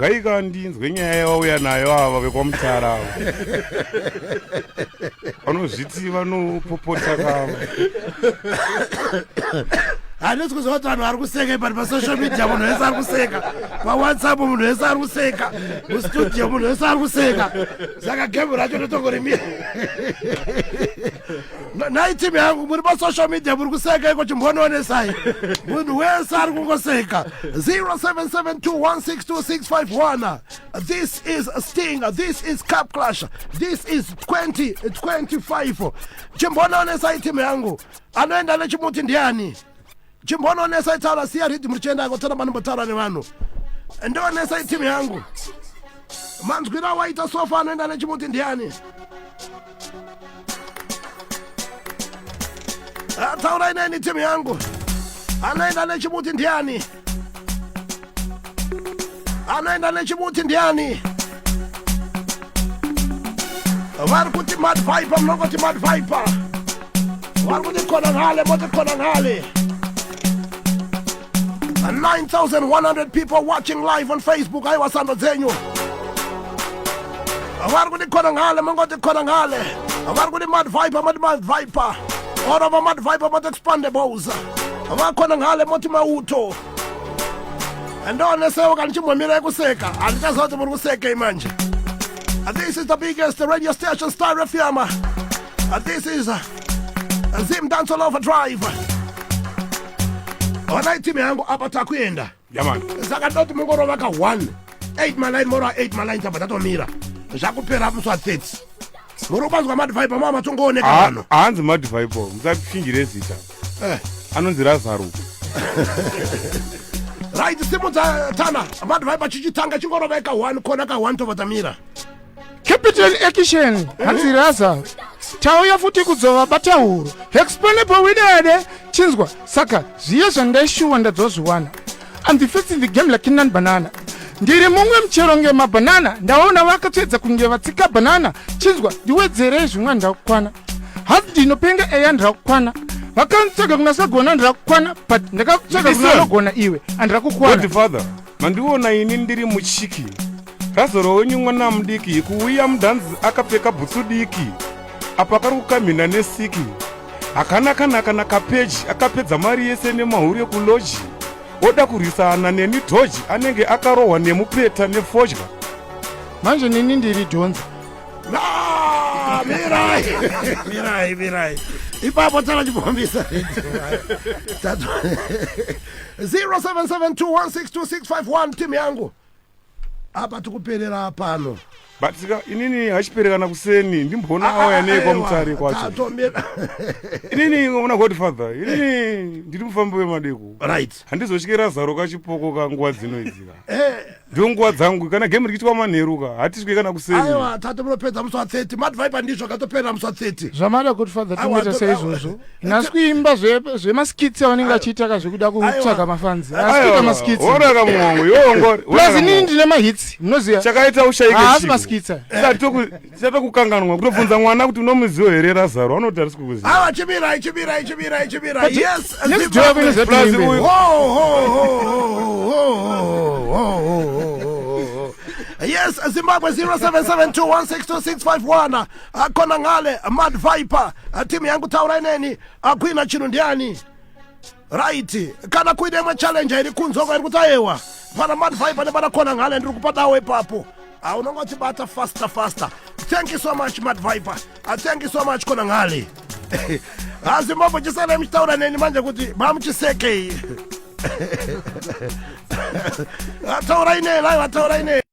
Regai ka ndinzwe nyaya yavauya nayo ava vekwaMutara ava. Vanozviti vanopopota kava. Handisi kuziva kuti vanhu vari kuseka but pasocial media munhu wese ari kuseka, pawhatsapp munhu wese ari kuseka, mustudio munhu wese ari kuseka, saka game racho ritogorimira. Nhai timu yangu, muri pasocial media muri kuseka iko, chimbonoonesai munhu wese ari kungoseka. 0772162651. This is Sting, this is Cup Clash, this is 2025. Chimbonoonesai timu yangu, anoenda nechimuti ndiani? Chimbonoonesai. Taura, siya riddim richienda kotora manombotaura nevanhu. Ndoonesai timu yangu, manzwiro awaita so far, anoenda nechimuti ndiani? Ah, taurai neni timu yangu, anoenda nechimuti ndiani? Anoenda nechimuti ndiani? Vari kuti Mad Viper, munongoti Mad Viper. Vari kuti Khonangale, moti Khonangale. 9100 people watching live on Facebook, aiwa, sando dzenyu. Vari kuti Khonangale, mongoti Khonangale. Vari kuti Mad Viper, moti Mad Viper. Orova Mad Viper, moti Expandables. VaKhonangale, moti Mauto. Ndoonesewo kana chimbomira kuseka, handichaziva kuti muri kusekei manje. This is the biggest radio station, Star FM. This is Zim Dancehall Overdrive. Onai timu yangu, apa takuenda. Yamani. Saka ndoti mungorova ka 1 8 maline, morova 8 maline, tabva tatomira, zvakupera musi wa30. Muri kupanzwa Mad Viper, mava matongooneka vanhu. Haanzi Mad Viper, musachinjire zita. Anonzi Razaro. Right, simudza tana Mad Viper, chichitanga, chingorova ka 1 kona, ka 1, tobva tamira. Capital action. Hanzi Raza, tauya futi kudzova bata huro Explainable widede. Chinzwa, saka zviye zvandaishuwa ndadzozviwana. I'm the first in the game like nan banana. Ndiri mumwe muchero ngemabhanana, ndaona vakatsvedza kunge vatsika bhanana. Chinzwa, ndiwedzerei zvimwe, ndakukwana. Hanzi ndinopenga, eya, ndirakukwana. Vakantsvaga kuna sagona, ndirakukwana, but ndakakutsvaga kuna Listen. anogona iwe, andirakukwana. Godfather, mandiona ini ndiri muchiki. Razoro wenyu mwana mudiki kuuya mudhanzi akapfeka bhutsu diki, apa kari kukamhina nesiki, hakana kana kana kapeji. Akapedza mari yese nemahuri ekuloji, oda kurwisana neni dhoji, anenge akarohwa nemupeta nefodya. Manje nini ndiri dhonza. Ah, mirai, mirai, mirai ipapo, tana chibombisa 0772162651. Timu yangu, apa tikuperera pano. But sika inini hachiperekana kuseni, ndimboona auya nei kwaMutare kwacho. Tatomira. Inini una Godfather, inini ndiri mufambi wemadeko. Handizotye Razaro kachipoko kanguva dzino idzika. Ndo nguva dzangu kana game richiitwa manheru ka, hatisvike kana kuseni. Aiwa, tate munopedza musi wa30. Mad Viper ndizvo akatoperera musi wa30. Zvamada, Godfather. Aiwa, Tingoita saizvozvo. Nhasi kuimba zvemaskits avanenge vachiita ka, zvekuda kutsvaga mafanzi, asi kuita maskits. Oraka mumwangu iwo. Plus inini ndine mahits, munoziva. Chakaita ushaike. Haasi maskits aya. Tisatokukanganwa kutobvunza mwana kuti unomuziva here Razaro, anoti harisi kukuziva. Aiwa, chimirai, chimirai, chimirai, chimirai. Yes. Next door Zimbabwe. kunoziva. Plus tiimbe. Ho, ho, ho, ho, ho, ho, ho, ho, ho, ho. Yes, Zimbabwe, 0772162651. Khonangale, Mad Viper, timu yangu, taurai neni, akuina chinhu ndiani? Right, kana kuine imwe challenge iri kunzwa iri kuti ayewa, pana Mad Viper nepana Khonangale, ndiri kupadawo ipapo. Unongotibata faster faster. Thank you so much, Mad Viper. Thank you so much, Khonangale. Zimbabwe, chisanai muchitaura neni manje kuti mamuchisekei. Taurai neni, aiwa, taurai neni.